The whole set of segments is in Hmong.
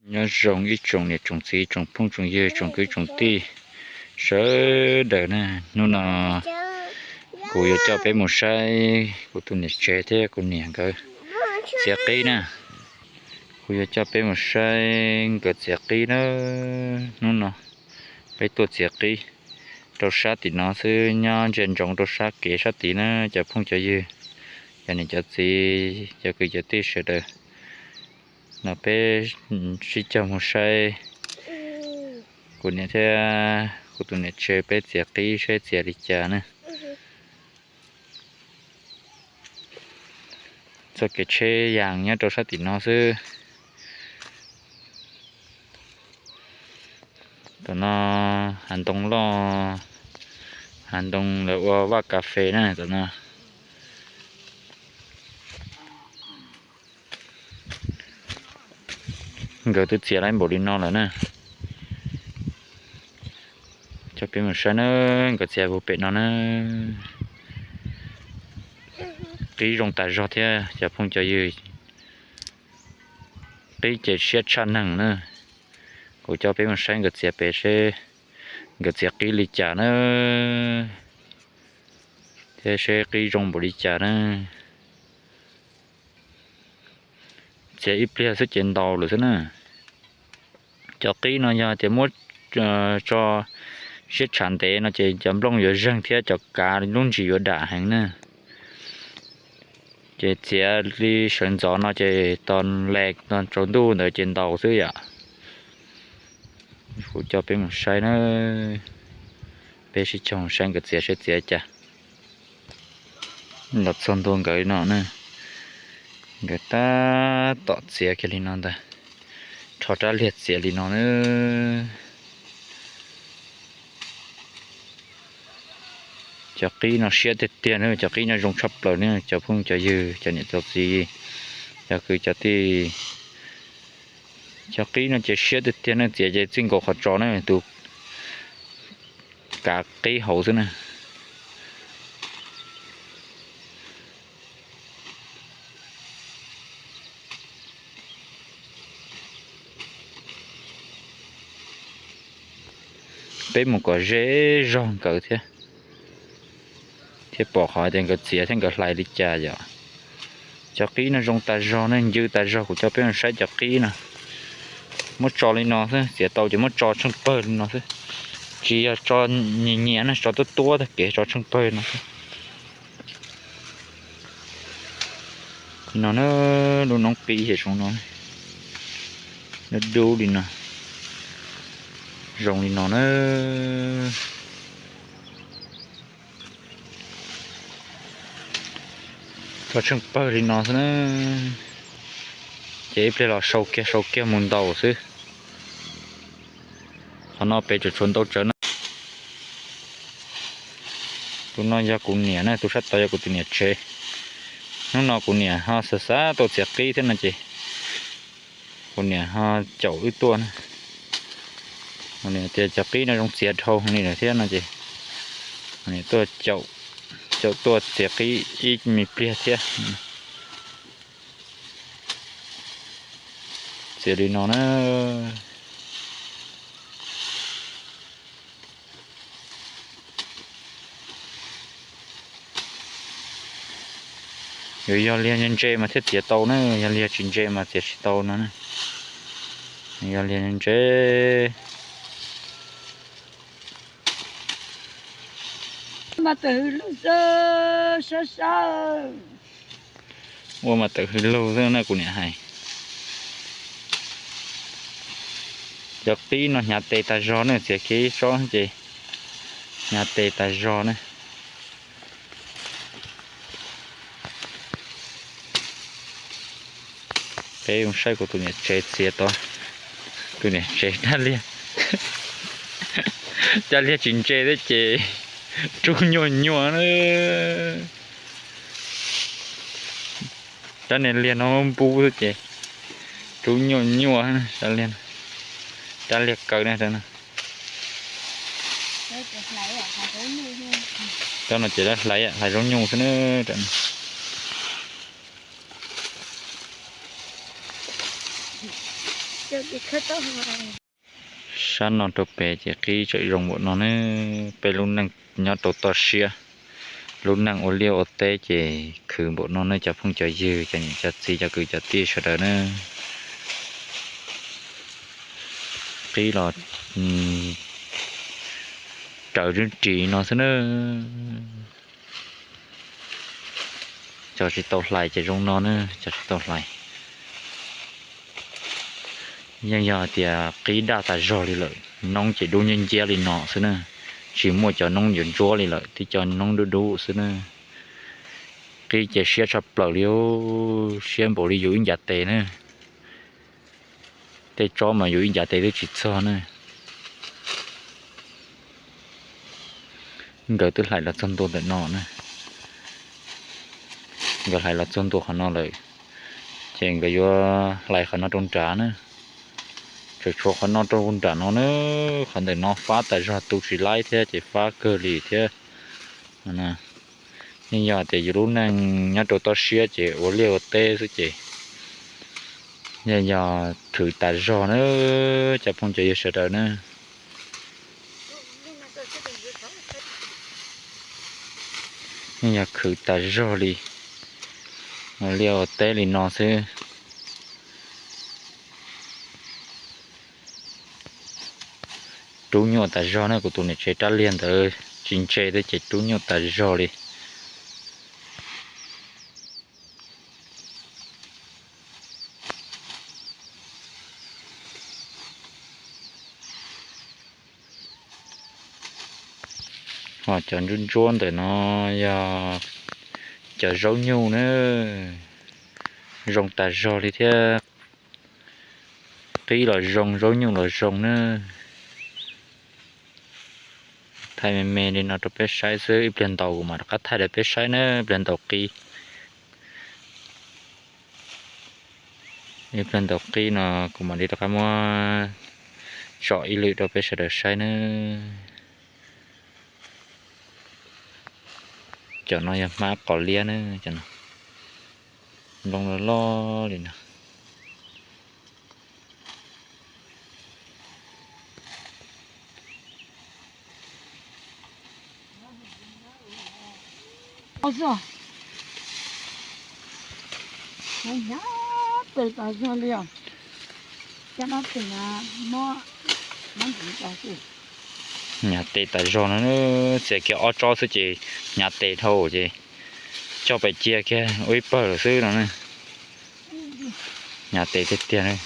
Nyob zoo ib tsoom niam tsoom txiv tsoom phooj tsoom ywg tsoom kwv tsoom tij sawv daws na, hnub no kuv yuav coj peb mus saib kuv tus niam tsev thiab kuv niam nkawd txiav qib na. Kuv yuav coj peb mus saib nkawd txiav qib na. Hnub no peb tuaj txiav qib rau sab tim no xwb, nyob ntsia ntsoov rau sab kev sab tid na cov phooj cov ywg, cov niam cov txiv, cov kwv cov tij sawv daws. No peb sib cog mus saib kuv niam thiab kuv tus niam tsev peb txiav qib saib txiav li cas na. Txoj kev tsheb yas nyob rau sab tim no xwb. Tom no hav ntoo loj, hav ntoo lawv ua vaj kas fes na tom no. Nkawd twb txiav lawm npaum li no lawm na. Coj peb mus saib na, nkawd txiav puag pem no na. Qib zoo tas zog thiab cov phooj cov ywg, qib ces siab tshaj neeg na. Kuv coj peb mus saib nkawd txiav pem seb nkawd txiav qib li cas na, thiab seb qib zoo npaum li cas na. Txiav ib pliag xwb ces ntaus lawm xwb na. Cov qib no yog tias muab tso siab tshav ntev no ces cov nplooj yuav zeeg thiab cov kav lub ntsis yuav dam heev na. Ces txiav li sawv ntxov no ces tos les tos tsaus ntuj ntawd ces ntaus xwb yom. Kuv coj peb mus saib na, peb sib cog mus saib nkawd txiav seb txiav cas. Los txog ntua nkawd no na, nkawd tab tom txiav kiag li no ntag, rho rab liag txiav li no na. Cov qib no siab tiag tiag na, cov qib no zoo tshaj plaws na cov phooj cov ywg cov niam cov txiv, cov kwv cov tij. Cov qib no ces siab tiag tiag na, txiav ces txij nkaus qhov tsos na, tus kav qib hauv xwb na. Peb mus kom ze zog nkawd thiab, thiab pom qhov tias nkawd txiav thiab nkawd hlais li cas yom. Cov qib no zoo tas zog ne, ncw tas zog, kuv coj peb mus saib cov qib no. Muab tso li no xwb, txiav tau ces muab tso tsheej pawg li no xwb, tsis yog tso nyias nyias na, tso tuab tuab tag kev, tso tsheej pawg no xwb. Li no na, lub noob qib ces zoo no, dub dub li no, zoo li no na. Tso tsheej pawg li no xwb na, ces ib pliag los sau kiag sau kiag mus ntaus xwb. Qhov no pem tseem tshuav ntau tsawv na. Tus no yog kuv niam na, tus sab tod yog kuv tus niam tsev. Hnub no kuv niam ho xav xav tuaj txiav qib thiab no ces kuv niam ho caum wb tuaj na. Tias cov qib no zoo txiav dhau li lawm thiab no ces niam tuaj caum, caum tuaj txiav qib ib me pliag thiab. Txiav li no na. Yuav yog liag ntse mas thiaj txiav tau na, yog liag tsis ntse mas txiav tsis tau no. Yog liag ntse. Mas tawm hws lug xwb, sab sab. Ua mas tawm hws lug xwb na kuv niam hais. Cov qib no hnyav tes tas zog ne, txiav kev sob ces hnyav tes tas zog ne. Peb mus saib kuv tus niam tsev txiav tod, tus niam tsev rab liag, rab liag tsis ntse thiab ces rub nyuaj nyuaj na. Rab niag liag no npub xwb ces rub nyuaj nyuaj, rab liag kaw na. Rab no ces hlais, hlais zaub nyuj xwb na. Sab no rau pem ces qib tseem zoo npaum no ne. Peb lub neej nyob rau toj siab, lub neej ua liaj ua teb ces khwv npaum no ne cov phooj cov ywg, cov niam cov txiv, cov kwv cov tij sawv daws na. Qib los raws ris no xwb na. Cov tsis tau hlais ces zoo no na, cov tsis tau hlais. Yeej yog hais tias qib daj tas zog li lawm, noob ces dub nciab nciab li no xwb na. Tsis muaj cov noob yuav ntsuab li lawm, tib cov noob dub dub xwb na. Qib ces siab tshaj plaws li, siab npaum li yus ib ncav tes na. Tej tsob mas yus ib ncav tes twb tsis txog na. Nkawd twb hlais los txog ntua ntawm no na. Nkawd hlais los txog ntua qhov no lawm, ces nkawd yuav hlais qhov no rau nrad na. Tseem tshuav qhov no rau nram no na. Qhov ntawm no fab tas zog, tu tsis laib thiab ces fab kawg li thiab. Yeej yog tias yus lub neej nyob rau toj siab ces ua liaj ua teb xwb ces yeej yog khwv tas zog na, cov phooj cov ywg sawv daws na. Yeej yog khwv tas zog li, ua liaj ua teb li no xwb. Rub nyuaj tas zog na, kuv tus niam tsev rab liag ntawd tsis ntse thiab ces rub nyuaj tas zog li. Ho cov ntsuab ntsuab ntawm no yog cov zaub nyuj na, zoo tas zog li thiab. Qib los zoo, zaub nyuj los zoo na. Thaij me me li no rau peb saib xwb, ib pliag ntaus kuv mam rov qab thaij rau peb saib na, ib pliag ntaus qib. Ib pliag ntaus qib no kuv mam li rov qab muab tso ib lwm rau peb sawv daws saib na. Cov no yog hmab qos liab na, cov no nplooj loj loj li no. Hnyav tes tas zog no, txiav kiag ob tsob xwb ces hnyav tes dhau ces coj pais cia kiag ua ib pawg lawm xwb no. Hnyav tes tiag tiag.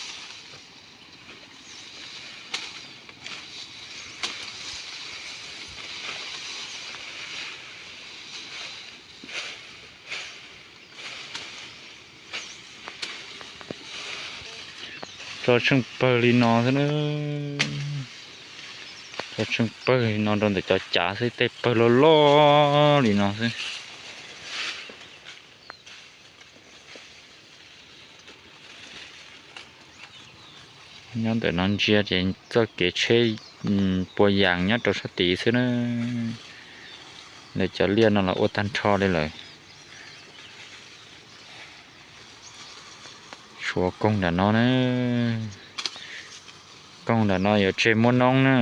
Tso tsheej pawg li no xwb na. Tso tsheej pawg li no rau ntawm cov cav xwb, tej pawg loj loj li no xwb. Nyob ntawm no ntsia ces txoj kev tsheb puas yas nyob rau sab tid xwb na. Lawv cov liaj no los ua tag nrho li lawm. Tshuav koog nram no na. Koog nram no yuav tseg muab noob na.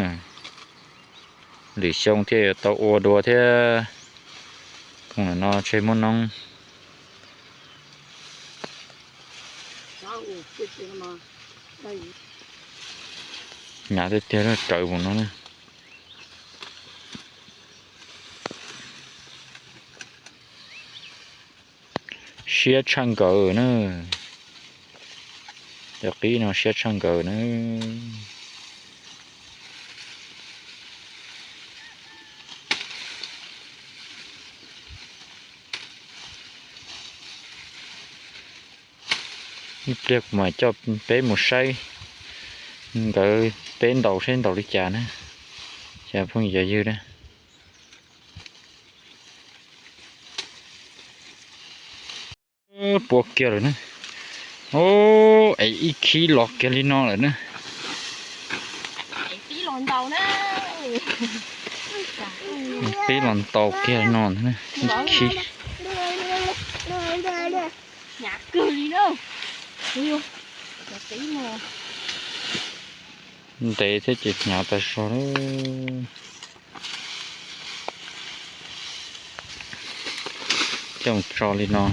Lwm xyoo thiaj yuav tau ua dua thiab. Koog nram no tseg muab noob. Hnyav tiag tiag, rawv mus no na. Siab tshaj nkawd na. Cov qib no siab tshaj nkawd na. Ib pliag kuv mam coj peb mus saib nkawd, peb ntaus saib ntaus li cas na, cov phooj ywg na. Pua kiag lawm na. Es ib khib los kiag li no lawm na. Peb los ntaus kiag no, ib khib. Ntev thiab ces hnyav tas zog. Coj tso li no.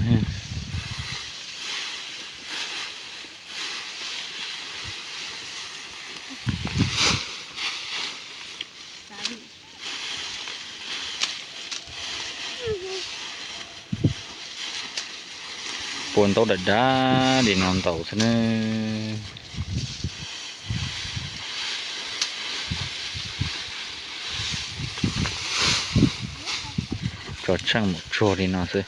Pua ntaub dav dav li no ntaus xwb na. Tso tsheej mus tsuag li no xwb.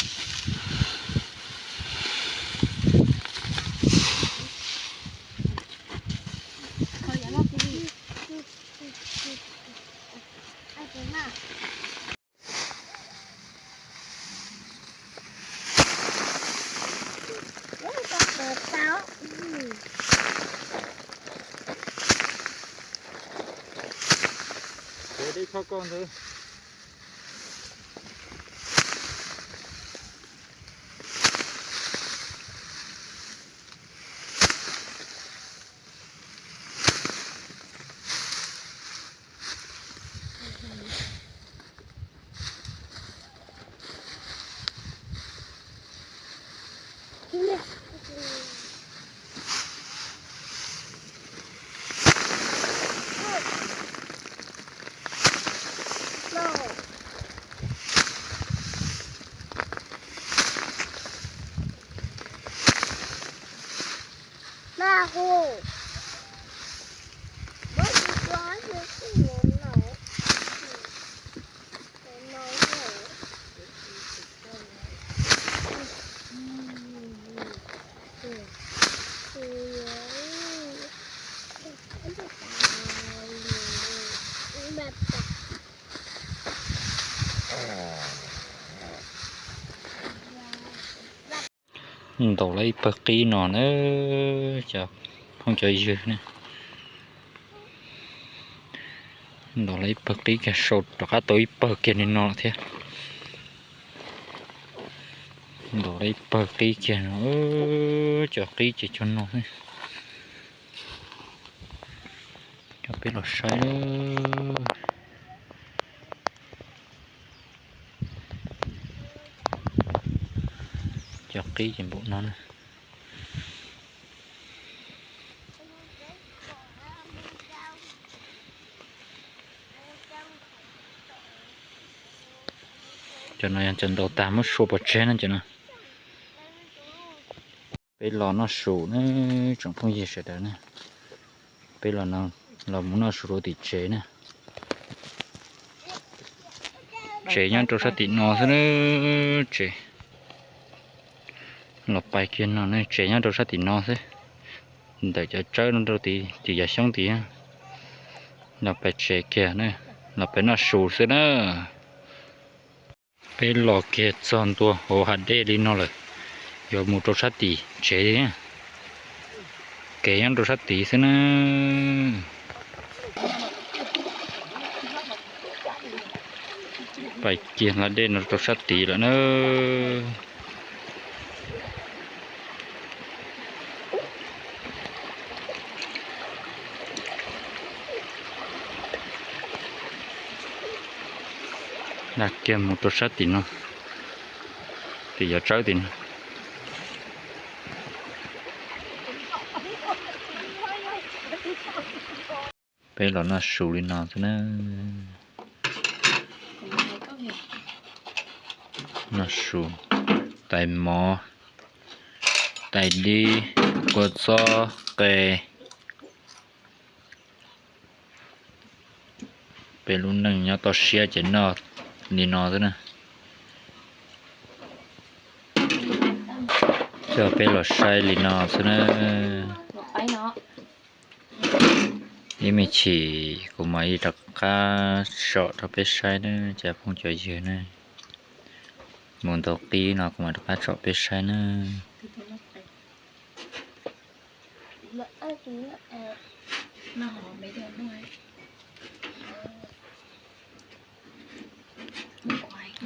Ntaus lawm ib pawg qib no na, cov phooj cov ywg ne. Ntaus lawm ib pawg qib kiag, sau rov qab tau ib pawg kiag li no thiab. Ntaus lawm ib pawg qib kiag no, cov qib ces cov no xwb. Coj peb los saib. Cov qib ces npaum no na. Cov no yog cov ntaus tag muab sua pov tseg na cov no. Peb los noj su na, tsoom phooj ywg sawv daws na. Peb los no, los mus noj su rau tim tsev na. Tsev nyob rau sab tim no xwb na, tsev. Los pais kiag no ne, tsev nyob rau sab tim no xwb. Ntawm cov tsawb no rau tim, tim yog xyoob tim. Los pais tsev kiag na, los pais noj su xwb na. Peb los kiag txog ntua hauv hav dej li no lawm, yuav mus rau sab tim tsev. Kev nyob rau sab tid xwb na. Pais kiag hla dej no rau sab tid lawm na. Dag kiag mus rau sab tim no, tim yov tsawb tim no. Peb los noj su li no xwb na. Noj su, tais mov, tais dib, kua txob, qe. Peb lub neej nyob toj siab ces noj li no xwb na. Coj peb los saib li no xwb na. Ib me chim kuv mam li rov qab tsom rau peb saib na cov phooj cov ywg na. Mus ntaus qib no kuv mam rov qab tsom peb saib na.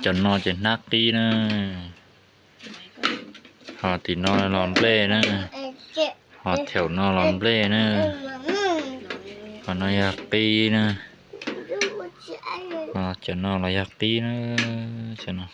Cov no ces hnab qib na. Ho tim no los nplej na. Ho thaum no los nplej na. No yog qib na. Cov no los yog qib na, cov no.